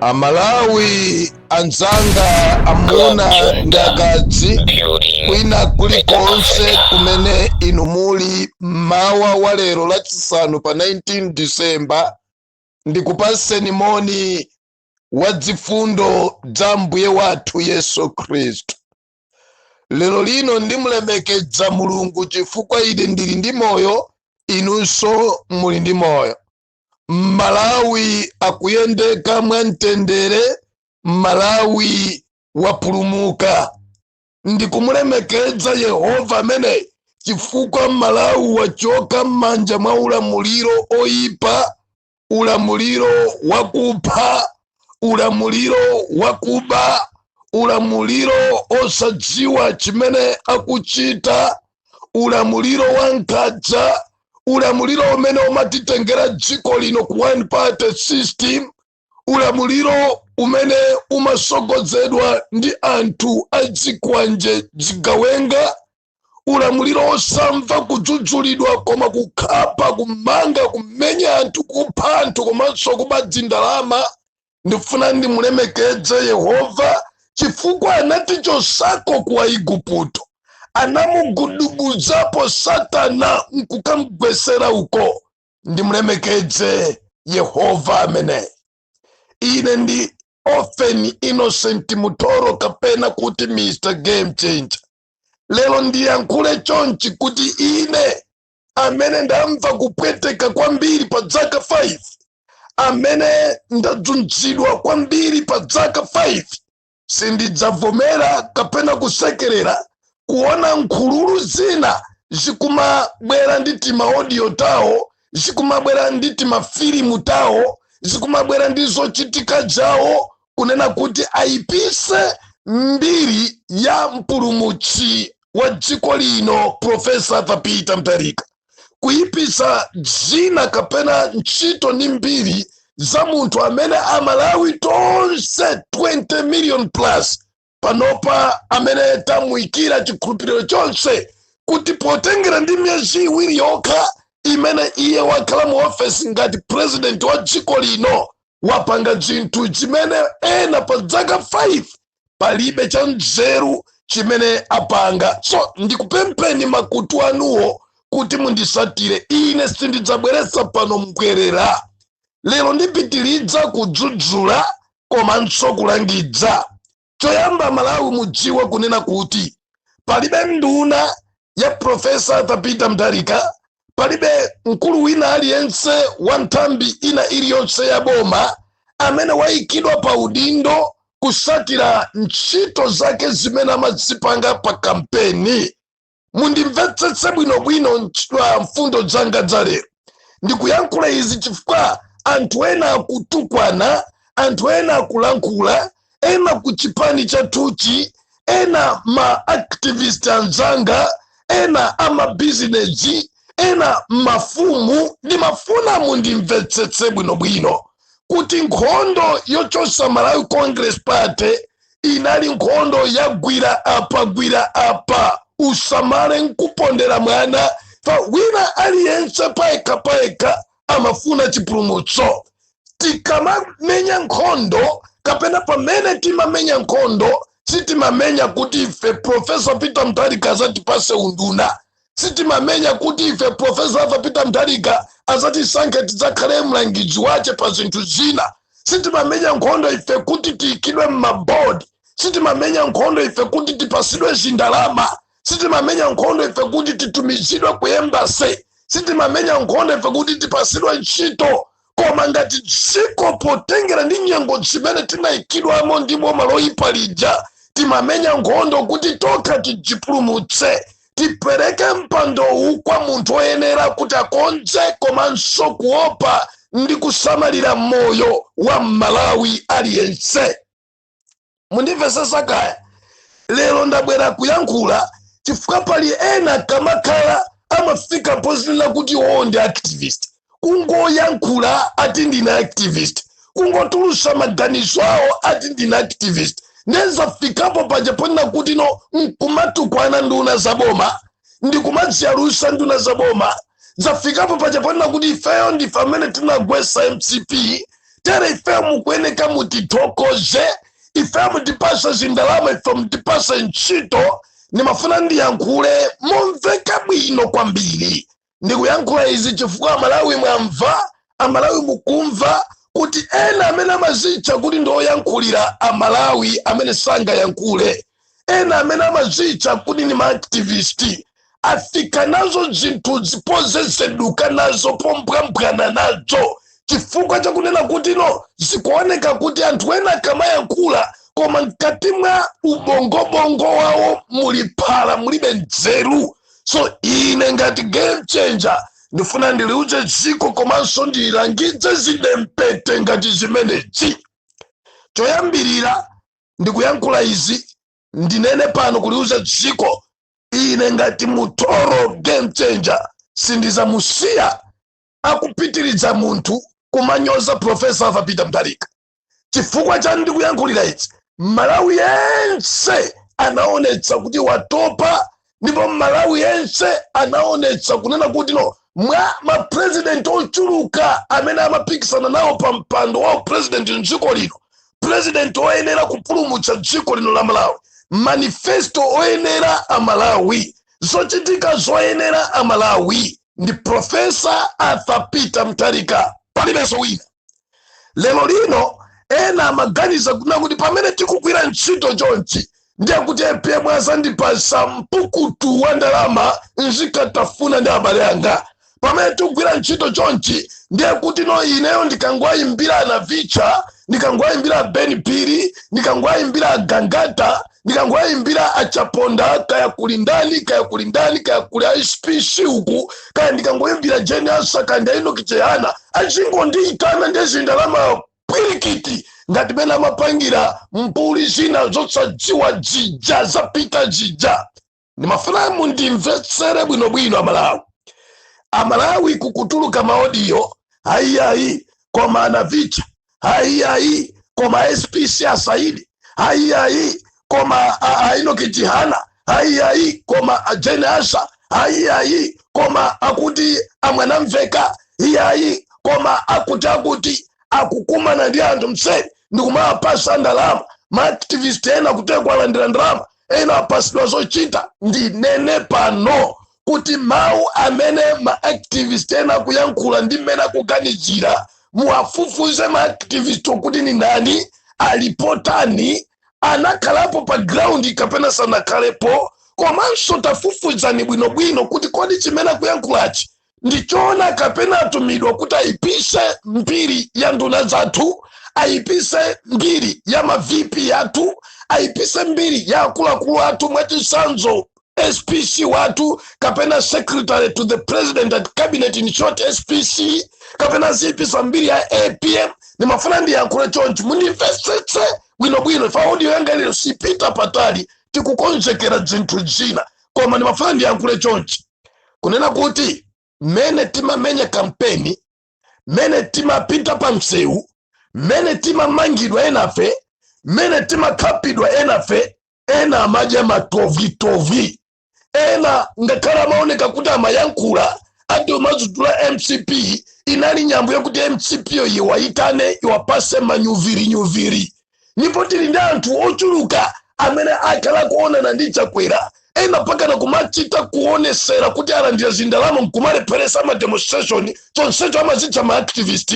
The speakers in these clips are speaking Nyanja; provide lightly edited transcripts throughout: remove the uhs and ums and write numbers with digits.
Amalawi anzanga, amuna ndi akazi, kwina kulikonse kumene inu muli, mmawa wa lero Lachisanu pa 19 Disemba, ndikupaseni moni wa zifundo za Mbuye wathu Yesu Khristu. Lero lino ndimulemekedza Mulungu chifukwa ine ndili ndi moyo, inunso muli ndi moyo. Malawi akuyendeka mwamtendere, Malawi wapulumuka. Ndikumulemekedza Yehova amene chifukwa Malawi wachoka m'manja mwa ulamuliro oyipa, ulamuliro wakupha, ulamuliro wakuba, ulamuliro osadziwa chimene akuchita, ulamuliro wa nkhanza, ulamuliro umene umatitengera dziko lino ku one party system, ulamuliro umene umasogozedwa ndi anthu adzikwanje, zigawenga, ulamuliro osamva kudzudzulidwa koma kukhapa, kumanga, kumenya anthu, kupha anthu komanso kuba dzindalama. Ndifuna ndimulemekedze Yehova chifukwa anatichosako ku Aigupto, anamugudubuzapo Satana nkukamgwesera uko. Ndimulemekedze Yehova amene ine ndi Orphan Innocent Mutoro, kapena kuti Mr Game Changer. Lero ndiyankhule chonchi kuti ine amene ndamva kupweteka kwambiri pa zaka 5, amene ndadzunzidwa kwambiri pa zaka 5, sindidzavomera kapena kusekerera kuona nkhululu zina zikumabwera ndi tima audio tawo, zikumabwera ndi timafilimu tawo, zikumabwera ndi zochitika zawo, kunena kuti ayipise mbiri ya mpulumutsi wa dziko lino, Profesa Peter Mutharika, kuyipisa dzina kapena ntchito ndi mbiri za munthu amene Amalawi tonse 20 million plus panopa amene tamuyikira chikhulupiriro chonse, kuti potengera ndi miyezi 2 yokha imene iye wakhala mu ofesi ngati president wa dziko lino, wapanga zinthu zimene ena pa zaka 5 palibe cha nzeru chimene apanga. So ndikupempheni makutu anuwo kuti mundisatire. Ine sindidzabweretsa pano mbwerera. Lero ndipitiridza kudzudzula komanso kulangidza. Choyamba, Malawi, mudziwe kunena kuti palibe nduna ya Profesa Peter Mutharika, palibe mkulu wina aliyense wa nthambi ina iliyonse ya boma amene wayikidwa pa udindo kusatira ntchito zake zimene amazipanga pa kampeni. Mundimvetsetse bwinobwino mfundo zanga za lero. Ndikuyankhula izi chifukwa anthu ena akutukwana, anthu ena akulankhula, ena ku chipani chathuchi, ena ma activist anzanga, ena amabizinesi, ena mafumu. Ndimafuna mundimvetsetse bwinobwino kuti nkhondo yochosa Malawi Congress Party inali nkhondo yagwira apa, gwira apa, usamale nkupondera mwana pa. Wina aliyense payekha payekha amafuna chipulumutso. Tikamamenya nkhondo kapena pamene timamenya nkhondo, sitimamenya kuti ife Profesa Peter Mutharika azatipase unduna, sitimamenya kuti ife Profesa Peter Mutharika azatisankhe tidzakhale mlangizi wace pa zinthu zina, sitimamenya nkhondo ife kuti tiyikidwe m'mabodi, sitimamenya nkhondo ife kuti tipasidwe zindalama, sitimamenya nkhondo ife kuti titumizidwe ku embassy, sitimamenya nkhondo ife kuti tipasidwe ntchito. Koma ngati dziko, potengera ndi nyengo zimene tinayikidwamo ndi boma loyipa lija, timamenya nkhondo kuti tokha tidzipulumutse, tipereke mpandowu kwa munthu oyenera kuti akonze komanso kuopa ndi kusamalira moyo wa Mmalawi aliyense. Mundimvesesa kaya? Lero ndabwera kuyankhula chifukwa pali ena kamakhala amafika pozinena kuti iwowo ndi activist, kungoyankhula ati ndine activist, kungotulusa maganizo awo ati ndine activist. Ndezafikapo paja ponena kuti no, nkumatukwana nduna za boma, ndikumadziyalusa nduna za boma. Zafikapo paja ponena kuti ifeyo ndife amene tinagwesa MCP. Tere ife mukuyeneka mutithokoze, ife mutipasa zindalama, ife mutipasa ntchito. Ndimafuna ndiyankhule momveka bwino kwambiri. Ndikuyankhula izi chifukwa Amalawi mwamva, Amalawi mukumva kuti ena amene amazitcha kuti ndi oyankhulira Amalawi amene sangayankhule, ena amene amazitcha kuti ndi maactivist, afika nazo zinthu zipozezeduka nazo, pombwambwana nazo, chifukwa chakunena kuti no, zikuoneka kuti anthu ena akamayankhula, koma mkati mwa ubongobongo wawo muli phala, mulibe nzeru. So ine ngati Game Changer ndifuna ndiliuze dziko komanso ndilangidze zidempete ngati zimenezi. Choyambirira, ndikuyankhula izi, ndinene pano kuliuza dziko, ine ngati Mutoro Game Changer sindizamusiya akupitiriza munthu kumanyoza Professor Arthur Peter Mutharika. Chifukwa cha ndikuyankhulira ichi, Malawi yense anaonetsa kuti watopa, ndipo Malawi yense anaonetsa kunena kuti no, mwa mapresident ochuluka amene amapikisana nawo pa mpando wa president mdziko lino, president oyenera kupulumutsa dziko lino la Malawi, manifesto oyenera Amalawi, zochitika zoyenera Amalawi, ndi Professor Arthur Peter Mutharika, palibenso wina. Lero lino ena amaganiza kuna kuti pamene tikugwira ntchito chonchi, ndiye kuti APM azandipasa mpukutu wa ndalama nzikatafuna ndi abale anga. Pamene tikugwira ntchito chonchi, ndiye kuti no, ineyo ndikangwayimbira Anavicha, ndikangwayimbira Ben Piri, ndikangwayimbira Gangata, ndikangwayimbira Achaponda, kaya kuli ndani, kaya kuli ndani, kaya kuli SPC uku, kaya ndikangoyimbira Jane Ansah, kaya ndi Enoch Chihana, azingondiyitana ndezindalama pwirikiti, ngati mene amapangira mbuli zina zosadziwa zija zapita zija. Ndimafuna mundimvetsere bwinobwino, Amalawi. Amalawi, kukutuluka maaudio, ayiayi koma Anavicha, ayiayi koma SPC Asaidi, ayiayi koma Enoch Chihana, ayiayi koma Jane Ansah, ayiayi koma akuti amwanamveka, iyayi koma akuti akukumana ndi anthu mseri ndikumapasa ndalama. Maactivist ena kutekwa alandira ndalama, ena apasidwa zochita. Ndinene pano kuti mawu amene maactivist ena akuyankhula ndi mmene akuganizira, muwafufuze maactivist okuti ni ndani, alipotani, anakhalapo pa ground kapena sanakhalepo. Komanso tafufuzani bwinobwino kuti kodi chimene akuyankhulachi ndichoona kapena atumidwa kuti ayipise mbiri ya nduna zathu, ayipise mbiri ya ma VP athu, ayipise mbiri ya akuluakulu athu, mwachitsanzo SPC wathu kapena Secretary to the President and Cabinet, in short SPC, kapena ziyipisa mbiri ya APM. Ndimafuna ndiyankhule chonchi, mundimvetsetse bwinobwino. Ifa audio yanga lero sipita patali, tikukonzekera zinthu zina, koma ndimafuna ndiyankhule chonchi kunena kuti mmene timamenya kampeni, mmene timapita pa msewu, mmene timamangidwa enafe, mmene timakhapidwa enafe, ena amadya matovitovi, ena ngakhale amaoneka kuti amayankhula ati umazutula MCP, inali nyambo yakuti MCP yo iwayitane, iwapase manyuvirinyuviri. Ndipo tili ndi anthu ochuluka amene akhala kuonana ndi Chakwera, ena pakana kumachita kuonesera kuti alandira zindalama nkumalepheresa ma demonstration, chonsecho amazitcha ma activist.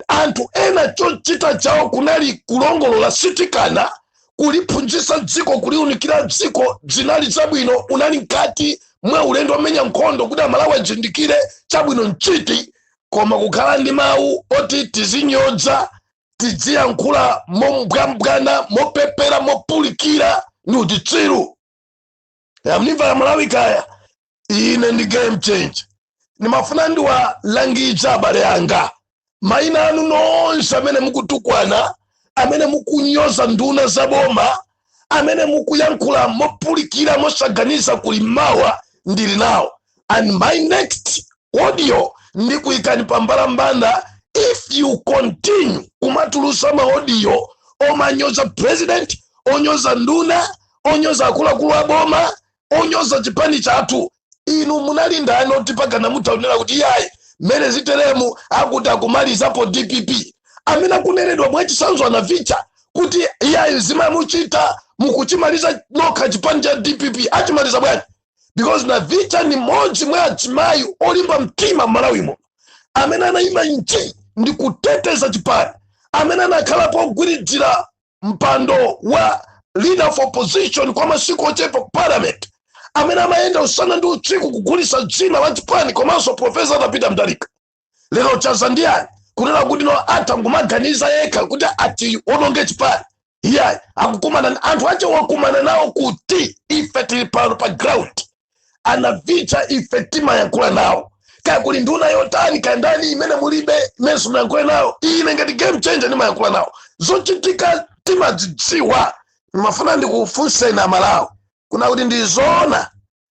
Anthu ena chochita chawo kunali kulongolola sitikana, kuliphunzitsa dziko, kuliunikira dziko, zinali zabwino. Unali mkati mwa ulendo wamenya nkhondo kuti Amalawi azindikire chabwino nchiti. Koma kukhala ndi mawu oti tizinyoza, tidziyankhula mombwambwana, mopepera, mopulikira, ndi uchitsiru. Yamnimva Malawi kaya? Ine ndi Game Changer, ndimafuna ndiwalangiza abale anga, mayina anu nonse amene mukutukwana, amene mukunyoza nduna za boma, amene mukuyankhula mopulikira mosaganiza kuli mawa, ndili nawo. And my next audio ndikuyikani pambalambanda if you continue kumatulusa maaudio omanyoza president, onyoza nduna, onyoza akuluakulu a boma, onyoza chipani chathu. Inu munali ndani oti pakana mutaonera kuti iyayi, mmene ziteremu akuti akumalizapo DPP? Amene akuneredwa, mwachisanzo a Navicha, kuti iyayi, zimamuchita mukuchimaliza nokha chipani cha DPP. Achimaliza bwanji? Because Navicha ni mmodzi mwa achimayi olimba mtima m'Malawi muno, amene anayima nji ndi kuteteza chipani, amene anakhalapo ogwiridzira mpando wa leader of opposition kwa masiku ochepa ku parliament, amene amayenda usana ndi usiku kugulisa dzina la chipani komanso Professor Arthur Mutharika. Lero chaza ndiyani kunena kuti no, atha ngumaganiza yekha kuti ati ononge chipani? Iyayi, akukumana anthu ache, wakumana nawo kuti ife tili pano pa ground. A Navicha ife timayankhula nawo. Kaya kuli nduna yotani, kaya ndani imene mulibe imene simuyankhule nawo, ine ngati Game Changer ndimayankhula nawo. Zochitika timazidziwa. Ndimafuna ndikufunseni Amalawi kuna kuti ndizoona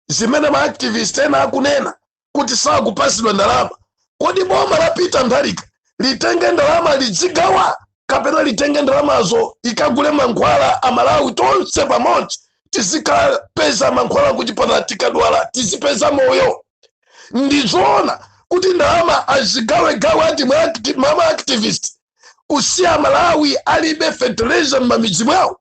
zimene ma activist ena akunena kuti sakupasidwa ndalama? Kodi boma la Peter Mutharika litenge ndalama lidzigawa, kapena litenge ndalamazo ikagule mankhwala? Amalawi tonse pamodzi tizikapeza mankhwala kuchipatala, tikadwala tizipeza moyo. Ndizoona kuti ndalama azigawegawe ati mwa activist, kusiya Malawi alibe fertilizer m'mamidzi mwawo?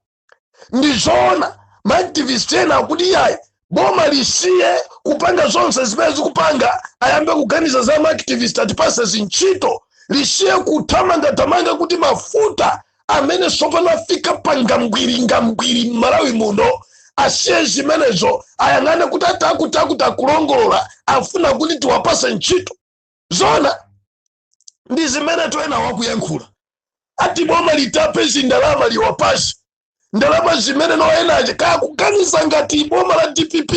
Ndizoona ma activist ena akuti iyayi, boma lisiye kupanga zonse zimene zikupanga, ayambe kuganiza za ma activist, atipase zintchito, lisiye kuthamangathamanga kuti mafuta amene sopano afika pa ngambwiri m'Malawi muno, asiye zimenezo, ayang'ane kuti ati akuti akuti akulongolola, afuna kuti tiwapase ntchito? Zona ndi zimene toena wakuyankhula ati boma litape zindalama, liwapase ndalama zimene noenaje. Kakuganiza ngati boma la DPP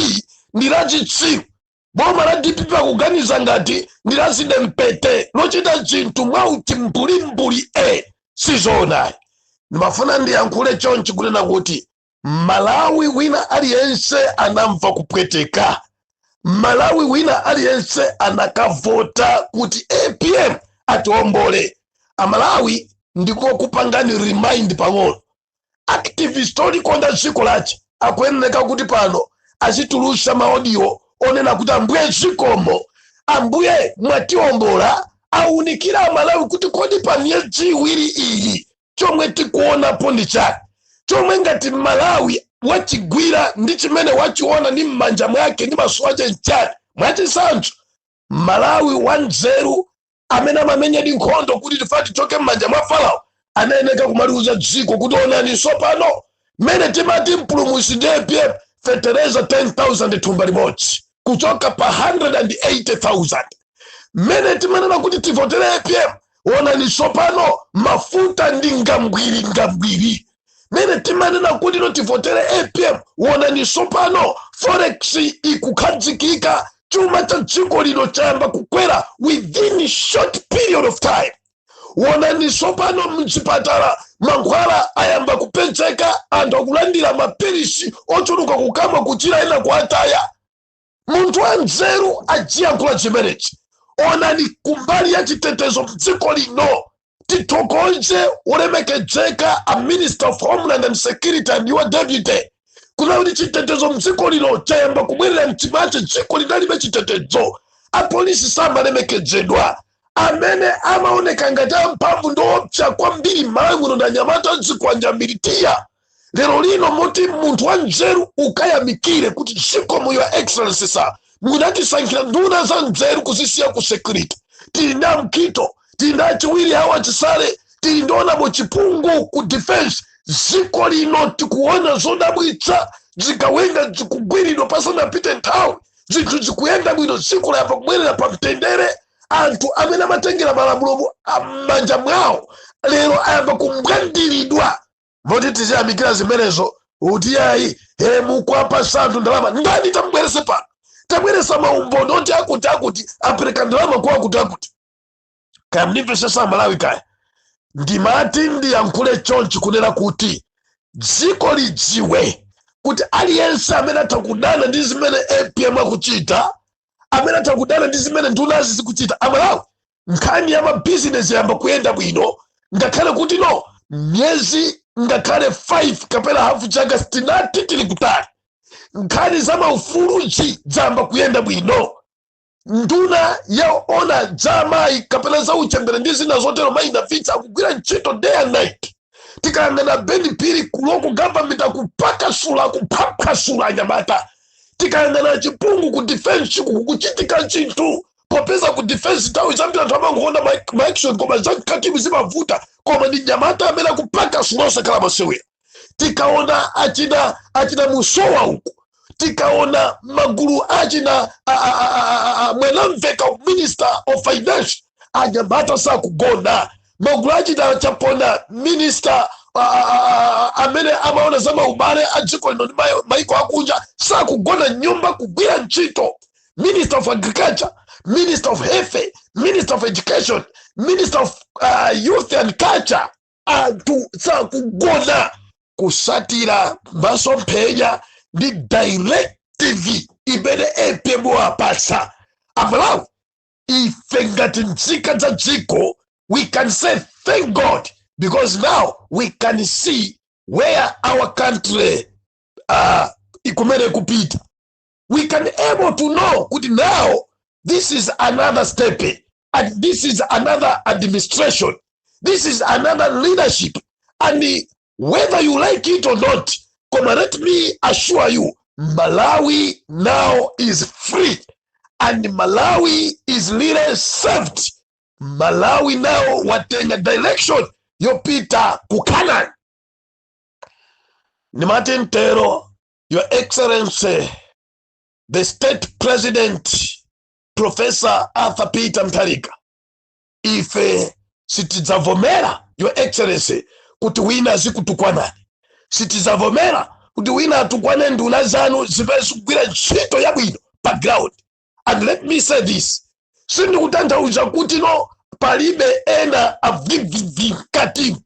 ndi lachitsiru. Boma la DPP akuganiza ngati ndi lazidempete lochita zinthu mwauti mbulimbuli. E, sizonayi. Ndimafuna ndiyankhule chonchi kunena kuti Malawi wina aliyense anamva kupweteka. Malawi wina aliyense anakavota kuti APM atiwombole. Amalawi, ndikokupangani remind pang'ono. Activist olikonda dziko lace akuyeneka kuti pano azitulusa ma audio onena kuti ambuye zikomo, ambuye mwatiwombola. Awunikira Amalawi kuti kodi pa miyezi 2 iyi chomwe tikuonapo ndi chani, chomwe ngati Malawi wachigwira ndi chimene wachiona ndi m'manja mwake ndi maso ake nchani? Mwachisanzo, Malawi wanzeru amene amamenyadi nkhondo kuti tifa tichoke m'manja mwa Farao anayeneka kumaliuza dziko kuti onani sopano mmene timati mpulumusi ndi APM, fetereza 10,000 thumba limodzi kuchoka pa 180,000. Mmene timanena kuti tivotere APM, onani sopano mafuta ndi ngambwiri ngambwiri. Mmene timanena kuti no, tivotere APM, wonani sopano forex ikukhazikika, chuma cha dziko lino chayamba kukwera within short period of time. Wonani sopano mchipatala mankhwala ayamba kupezeka, anthu akulandira mapilisi ochuluka kukamwa, kuchira, ena kuataya. Munthu wanzeru ajiyankhula chimenechi. Onani kumbali ya chitetezo mdziko lino, tithokoze wolemekezeka a Minister of Homeland and Security and your deputy kuna kuti chitetezo mdziko lino chayamba kubwerera mchimache. Dziko linalibe chitetezo, apolisi samalemekezedwa. Amene amaoneka ngati amphamvu ndi opsa kwambiri m'Malawi muno ndi anyamata zikwanja militiya. Lero lino moti munthu wanzeru ukayamikire kuti zikomo, Your Excellency sir, munatisankhira nduna za nzeru kuzisiya ku security. Tili ndi amkito, tili ndi achiwiri awo achisale, tili ndi onabo Chipungu ku defense. Dziko lino tikuona zodabwitsa, zikawenga zikugwiridwa pasanapite nthawi, zinthu zikuyenda bwino, dziko layamba kubwerera pa mtendere. Anthu amene amatengera malamulo m'manja mwawo lero ayamba kumbwandiridwa. Moti tiziyamikira zimenezo kuti ayi, he, mukwapasa anthu ndalama ndani? Tamubwerese pano, tabweresa maumboni oti akuti akuti apereka ndalama kwa akuti akuti. Kaya mndimvesesa Malawi? Kaya ndimati ndiyankhule chonchi kunena kuti dziko lidziwe kuti aliyense amene atha kudana ndi zimene APM akuchita, amene atha kudana ndi zimene ndunazi zikuchita, Amalawi, nkhani ya mabizinesi yamba kuyenda bwino, ngakhale kuti no miyezi ngakhale 5 kapena hafu chaka tinati tili kutali. Nkhani za maufuluji zayamba kuyenda bwino. Nduna yaona za amayi kapena za uchembere ndi zina zotero, mayi Nafitsa, akugwira ntchito day and night. Tikayang'ana Ben Phiri ku local government, akupakasula, akuphwaphwasula anyamata. Tikayang'ana Chipungu ku defense, kukuchitika chinthu, popeza ku defense nthawi zambiri anthu amangoona ma action, koma zamkatimu zimavuta, koma ndi nyamata amene akupakasula, osakhala masewera. Tikaona achina Musowa uku, tikaona magulu achina Mwanamveka, Minister of Finance, anyamata sakugona. Magulu achina Chaponda, minister amene amaona za maubale a dziko lino ndi maiko akunja, sakugona nyumba, kugwira ntchito. Minister of Agriculture, Minister of Health, Minister of Education, Minister of Youth and Culture, anthu sakugona kusatira masomphenya ndi directive imene APM apatsa Amalawi. Ife ngati nzika za dziko, we can say thank God, because now we can see where our country ikumene kupita. We can able to know kuti now this is another step and this is another administration, this is another leadership, and whether you like it or not, koma let me assure you, Malawi now is free and Malawi is really saved. Malawi now watenga direction yopita ku Canaan. Nimati mtero, Your Excellency the State President, Professor Arthur Peter Mutharika, ife sitidzavomera, Your Excellency, kuti wina azikutukwanani. Sitidzavomera kuti wina atukwane nduna zanu zimene zikugwira ntchito yabwino pa ground. And let me say this, sindikutanthauza kuti no, palibe ena avivvivi mkati.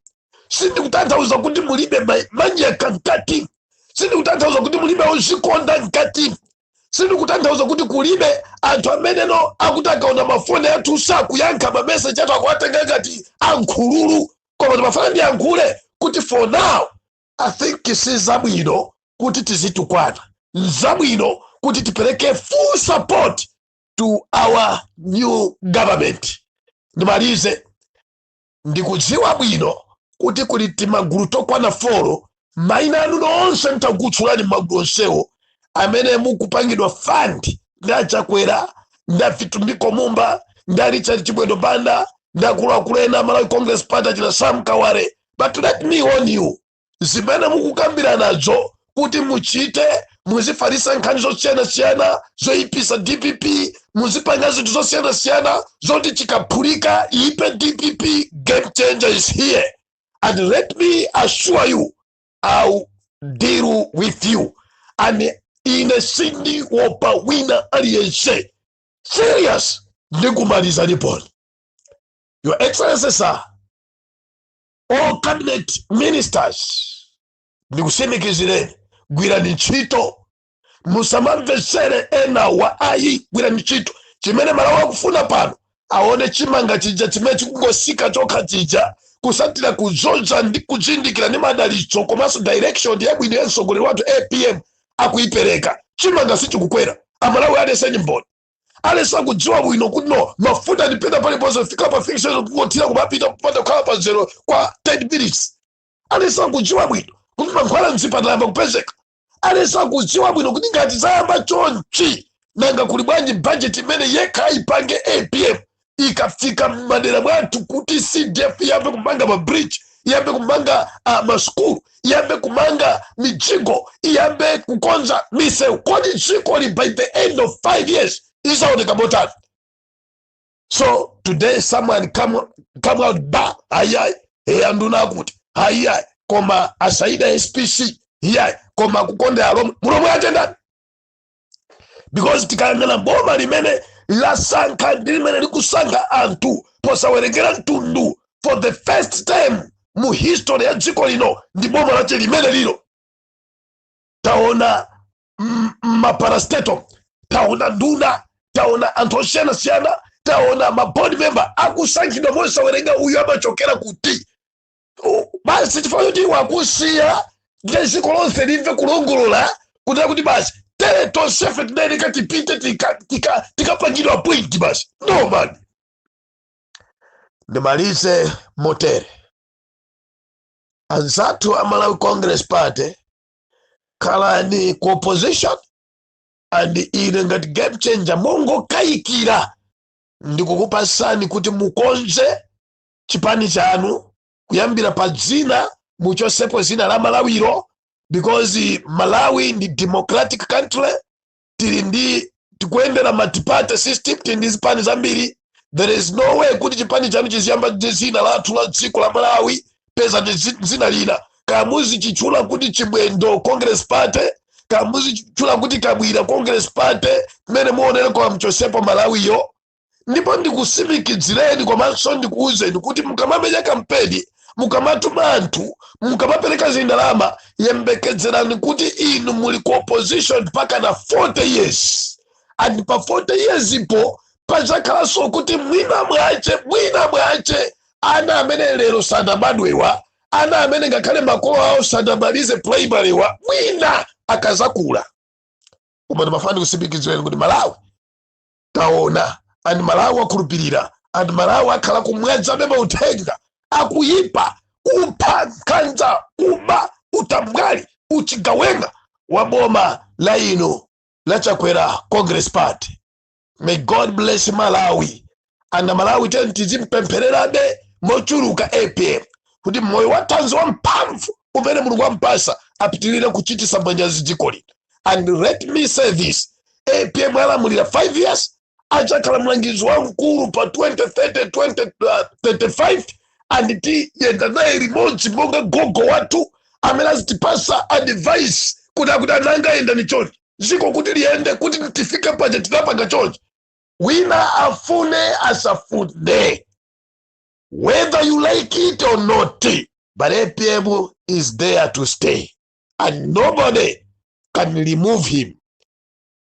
Sindikutanthauza kuti mulibe manyaka mkati. Sindikutanthauza kuti mulibe ozikonda mkati. Sindikutanthauza kuti kulibe anthu amene no, akuti akaona mafoni athu sakuyankha mameseji athu, akuwatenga ngati ankhululu. Koma timafana ndiyankhule kuti for now I think si zabwino kuti tizitukwana. Nzabwino kuti tipereke full support to our new government. Ndimalize, ndikudziwa bwino kuti kuli timagulu tokwana four, mayina anu nonse ntakutchulani, magulu onsewo amene mukupangidwa fund ndi aChakwera, ndi aVitumbiko Mumba, ndi aRichard Chibwendo Banda, ndi akuluakulu ena Malawi Congress Party, achina Sam Kawale. But let me warn you, zimene mukukambira nazo kuti muchite, muzifalisa nkhani zosiyanasiyana zoyipisa DPP, muzipanga zinthu zosiyanasiyana zoti chikaphulika ipe DPP, game changer is here. And let me assure you, I'll deal with you, and ine sindiopa wina aliyense. Serious, ndikumaliza liponi. Your Excellency sir, all cabinet ministers, ndikusimikizireni, gwirani ntchito, musamamvetsere ena wa ayi. Gwirani ntchito. Chimene Malawi akufuna pano, aone chimanga chija chimene chikungosika chokha chija, kusatira kudzoza ndi kuzindikira ndi madalitso komanso direction yabwino ya mtsogoleri wathu APM akuipereka. Chimanga sichikukwera. Amalawi alese mboni, alese akudziwa bwino kuti no, mafuta ndipenda paliponse, fika pa fixation, kungothira kumapita kupanda kukhala pa zero kwa 10 minutes. Alese akudziwa bwino kuti mankhwala mzipatala kupezeka. Alese akudziwa bwino kuti ngati zayamba chonchi, nanga kuli bwanji budget imene yekha ayipange APM ikafika m'madera mwathu, kuti CDF iyambe kumanga mabridge, iyambe kumanga masukulu, iyambe kumanga mijigo, iyambe kukonza misewu? Kodi dzikoli by the end of 5 years izaoneka motani? So today someone come out ba ayayi, eya, nduna akuti ayayi, koma asaida SPC iyayi, koma kukonda alomwe, mulomwe atendani? Because tikayang'ana boma limene lasankha ndi limene likusankha anthu posawerengera mtundu for the first time mu history ya dziko lino, ndi boma lache limene lilo. Taona maparastatal, taona nduna, taona anthu osiyanasiyana, taona maboard member akusankhidwa mosawerenga uyu amachokera kuti. Basi, chifukwa choti wakusiya, ndiye dziko lonse limve kulongolola kuti basi Tere tonsefe tinayeneka tipite tikapangidwa appoint basi. No man. Ndimalize motere: anzathu a Malawi Congress Party, khalani ku opposition, and ine ngati game changer mongokayikira ndikukupasani kuti mukonze chipani chanu kuyambira pa dzina. Muchosepo zina la Malawiro, because Malawi ndi democratic country. Tili ndi, tikuyendera multi-party system, tili ndi zipani zambiri. There is no way kuti chipani chanu chiziyamba ndi zina lathu la dziko la Malawi. Peza ndi zina lina, kaya muzichitchula kuti Chibwendo Congress Party, kaya muzichitchula kuti Kabwira Congress Party, mmene muonere, kwa mchosepo Malawiyo. Ndipo ndikusimikizireni komanso ndikuwuzeni kuti mukamamenya kampeni, mukamatuma anthu, mukamapereka zindalama, yembekezerani kuti inu muli ku opposition mpaka na 40 years, and pa 40 years ipo pazakhalanso kuti mwina mwache ana amene lero sanabadwewa, ana amene ngakhale makolo awo sanamalize primary-wa, mwina akazakula. Koma ndimafuna ndikusimikizireni kuti Malawi taona, and Malawi akhulupirira, and Malawi akhala kumwadzabe mauthenga akuyipa, kupha, nkhanza, kuba, utambwali, uchigawenga wa boma la inu la Chakwera Congress Party. May God bless Malawi, and Malawi teni tizimpemphererabe mochuluka APM kuti moyo wathanzi wamphamvu umene Mulungu wampasa apitirire kuchitisa manyazi dziko lino. And let me say this: APM alamulira 5 years, adzakhala mlangizi wamkulu pa 2030, 2035, and tiyenda naye limodzi monga gogo wathu amene azitipasa advice kuti akuti ananga yendani chonchi, ziko kuti liyende, kuti tifike paja tinapanga chonchi. Wina afune asafune, whether you like it or not, but APM is there to stay and nobody can remove him.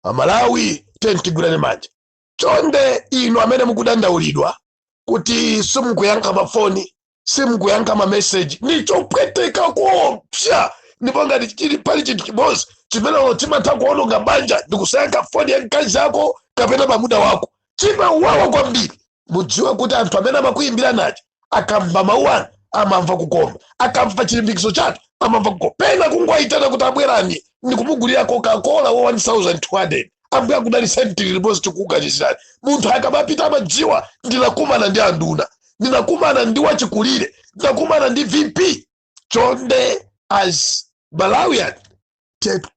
Amalawi, tigwirane manja chonde. Inu amene mukudandaulidwa kuti simukuyankha mafoni, simukuyankha mameseji, nichopweteka kuopsa. Ndipo ngati chili pali chinthu chimodzi chimene chimatha kuononga banja, ndikusayankha foni ya mkazi ako kapena mamuda wako. Chimawawa kwambiri. Mudziwe kuti anthu amene amakuyimbira nachi akamva mawu anu amamva kukoma, akamva chilimbikiso chanu amamva kukoma. Pena kungoyitana kuti abwerani, ndikumugulira Coca-Cola wa 1200, ambuye akudalitseni, tili limodzi, tikukuganizirani. Munthu akamapita amadziwa, ndinakumana ndi anduna, ndinakumana ndi wachikulire, ndinakumana ndi VP. Chonde, as Malawian,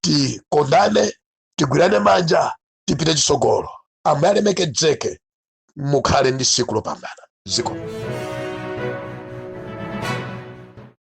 tikondane, tigwirane manja, tipite chitsogolo. Ambuye alemekezeke. Mukhale ndi tsiku lopambana. Ziko.